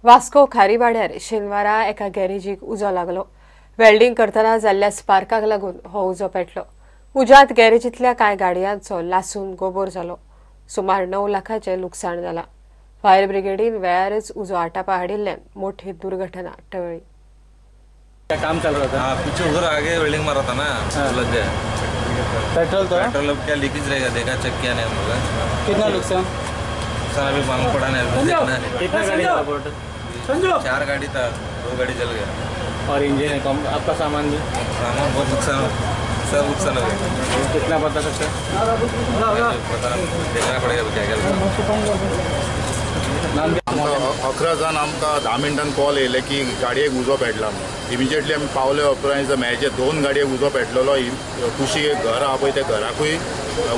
वास्को खारीवाड्यार शेनवारा एका गॅरेजीक उजो लागलो. वेल्डिंग करतना जाल्ल्या स्पार्काक लागून हो उजो पेटलो. उज्यांत गॅरेजींतल्या कांय गाडयांचो लासून गोबोर जालो. सुमार 9 लाखाचें लुकसाण जालां. फायर ब्रिगेडीन वेळारच उजो आटापा हाडिल्ल्यान मोठी दुर्घटना टळ्ळी. क्या काम चल रहा था? हाँ, पीछे उधर आगे वेल्डिंग मारा था ना, लग गया। पेट्रोल तो पेट्रोल अब क्या लीकेज रहेगा, देखा चेक किया नहीं हम लोग। कितना नुकसान? नुकसान अभी मालूम पड़ा नहीं, अभी देखना है। कितना गाड़ी था टोटल? 4 गाड़ी था, 2 गाड़ी जल गया। और इंजन है कम, आपका सामान भी? सामान बहुत नुकसान, सब नुकसान हो गया। कितना बता सकते हैं? पता देखना पड़ेगा क्या क्या। 11 जाण आमकां 10 मिनटान कॉल येयले की गाडयेक उजो पेटला म्हणून. इमिजिएटली आमी पावले उपरांत is a major 2 गाडयेक उजो पेटलेलो. कुशीक एक घर आहा पळय, त्या घराकूय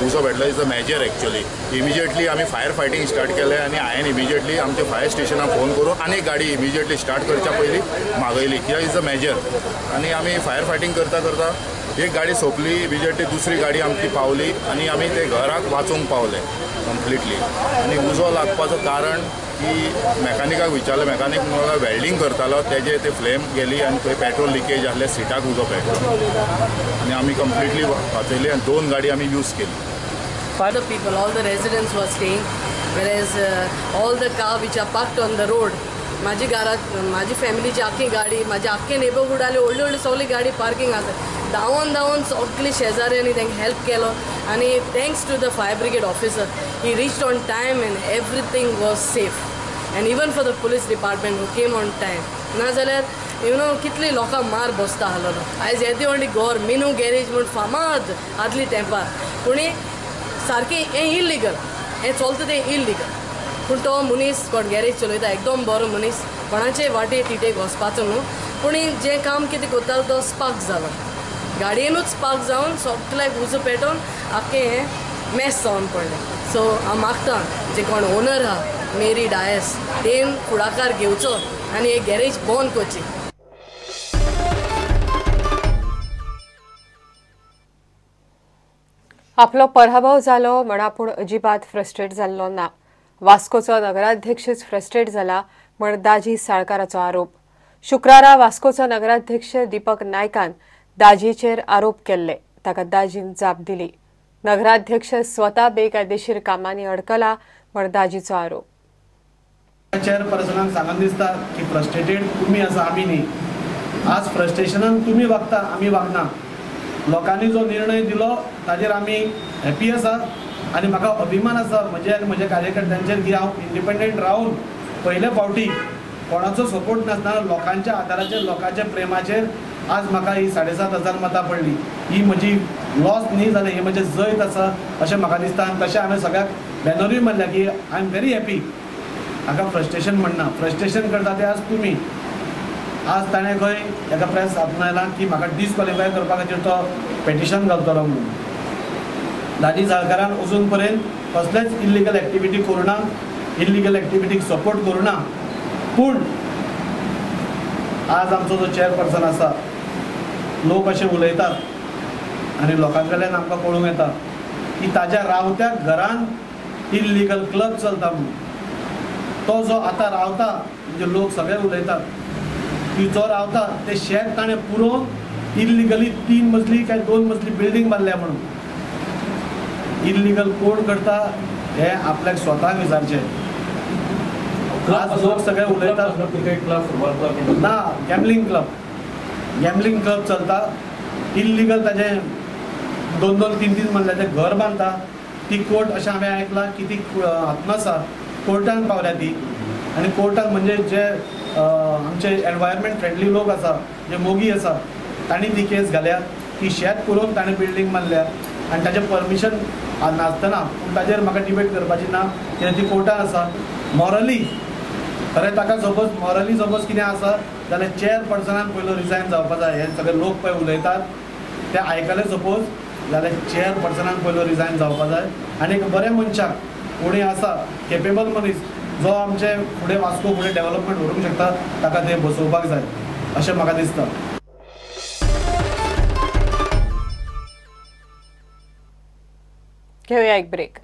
उजो पेटलो. Is a major actually. Immediately आमी फायर फायटींग स्टार्ट केलें आनी हांवें इमिजिएटली आमच्या फायर स्टेशनाक फोन करून आनी एक गाडी इमिजिएटली स्टार्ट करच्या पयलीं मागयली, कित्याक is a major. आनी आमी फायर फायटींग करता करता एक गाडी सोंपली, इमिजिएटली दुसरी गाडी आमची पावली आनी आमी ते घराक वाचोवंक पावले कंप्लिटली. आनी उजो लागपाचो कारण की मॅकानिकाक विचारलें, मॅकानीक म्हणलो वेल्डींग करतालो, तेजे ते फ्लेम गेली आनी थंय पेट्रोल लिकेज आहलें, सिटाक उजो पेटलो आनी आमी कंप्लिटली वाचयली आनी 2 गाडी आमी यूज केली. For the people, all the residents were staying, whereas all the car which are parked on the road, माझी घरात माझी फॅमिलीची आख्खी गाडी, माझ्या आख्खे नेबरहूड आले व्हडली व्हडली सगळी गाडी पार्किंग आसा. धांवन धांवन सगळी शेजाऱ्यांनी तांकां हेल्प केलो आनी thanks to the fire brigade officer, he reached on time and everything was safe. And even for the police department who came on time. नाजाल्यार you know कितली लोकांक मार बसता आहलोलो. आयज येदी व्हडली गोर मिनू गॅरेज म्हूण फामाद आदली तेंपार, पूण सारकें हें इल्लिगल, हें चलता तें इल्लिगल. पूण तो मनीस कोण गॅरेज चलयता एकदम बरो मनीस, कोणाचे वाटे तिटेक वचपाचो न्हू, पूण जें काम कितें करतालो तो स्पार्क जालो, गाडयेनूच स्पार्क जावन सगल्याक उजो पेटोवन आख्खें हें मॅस जावन पडलें. सो हांव मागता जे कोण ओनर आहा मेरी डायस तेन फुडाकार घेवचो आनी हे गॅरेज बंद करची. आपलो पराभव जालो म्हण आपूण अजिबात फ्रस्ट्रेट जाल्लो ना. वास्कोचो नगराध्यक्षच फ्रस्ट्रेट जाला म्हण दाजी साळकाराचो आरोप. शुक्रारा वास्कोचो नगराध्यक्ष दीपक नायकान दाजीचेर आरोप केल्ले, ताका दाजीन जाप दिली. नगराध्यक्ष स्वता बेकायदेशीर कामांनी अडकला म्हण दाजीचो आरोप. चेअरपर्सनाक सांगन दिसता की फ्रस्ट्रेटेड तुमी आसा, आमी न्ही. आज फ्रस्ट्रेशनान तुमी वागता, आमी वागना. लोकांनी जो निर्णय दिलो ताजेर आमी हॅपी आसा आनी म्हाका अभिमान आसा म्हजे आनी म्हज्या कार्यकर्त्यांचेर की हांव इंडिपेंडंट रावन पयले फावटी कोणाचो सपोर्ट नासतना लोकांच्या आदाराचेर, लोकांच्या प्रेमाचेर आज म्हाका ही 7,500 मतां पडली. ही म्हजी लॉस न्ही जालें, ही म्हजें जैत आसा अशें म्हाका दिसता. आनी तशें हांवें सगळ्याक बॅनरूय मारल्या की I am very happy. हाका फ्रस्ट्रेशन म्हणना, फ्रस्ट्रेशन करता तें आज तुमी. आज ताणें खंय एका प्रेस आपणायला की म्हाका डिसक्वॉलिफाय करपा खातीर तो पेटिशन घालतलो म्हणून. दाजी साळकारान अजून पर्यंत कसलेच इल्लिगल एक्टिविटी करूं ना, इल्लिगल एक्टिविटीक सपोर्ट करूं ना. पूण आज आमचो जो चेअरपर्सन आसा, लोक अशें उलयतात आनी लोकां कडल्यान आमकां कळूंक येता की ताज्या रावत्या घरान इल्लिगल क्लब चलता म्हणून. तो जो आतां रावता म्हणजे लोक सगळे उलयतात की जो रावता ते शेत ताणें पुरोवन इल्लिगली 3 मजली काय 2 मजली बिल्डींग बांदल्या म्हणून. इल्लिगल कोण करता हे आपल्याक स्वताक विचारचें. आज लोक सगळे उलयतात ना, गॅमलिंग क्लब, गॅमलिंग क्लब चलता इल्लिगल. ताजें 2-2, 3-3 मजल्याचें घर बांदता. ती कोर्ट अशें हांवें आयकलां की ती हातून आसा, कोर्टान पावल्या ती. आनी कोर्टान म्हणजे जे आमचे एनवायरमेंट फ्रेंडली लोक आसा, जे मोगी आसा, तांणी ती केस घाल्या की शेत पुरोवन ताणें बिल्डींग बांदल्या आनी ताजें परमिशन नासतना. पूण ताजेर म्हाका डिबेट करपाची ना, कित्याक ती कोर्टान आसा. मॉरली खरें ताका सपोज मॉरली सपोज कितें आसा जाल्यार चेअरपर्सनान पयलो रिजायन जावपा जाय. हे सगळे लोक पळय उलयतात ते आयकले सपोज जाल्यार चेअरपर्सनान पयलो रिजायन जावपा जाय. आनी एक बऱ्या मनशाक कोणी आसा केपेबल मनीस जो आमचे फुडें वास्को फुडें डेवलपमेंट व्हरूंक शकता ताका ते बसोवपाक जाय अशें म्हाका दिसता. घेऊया एक ब्रेक.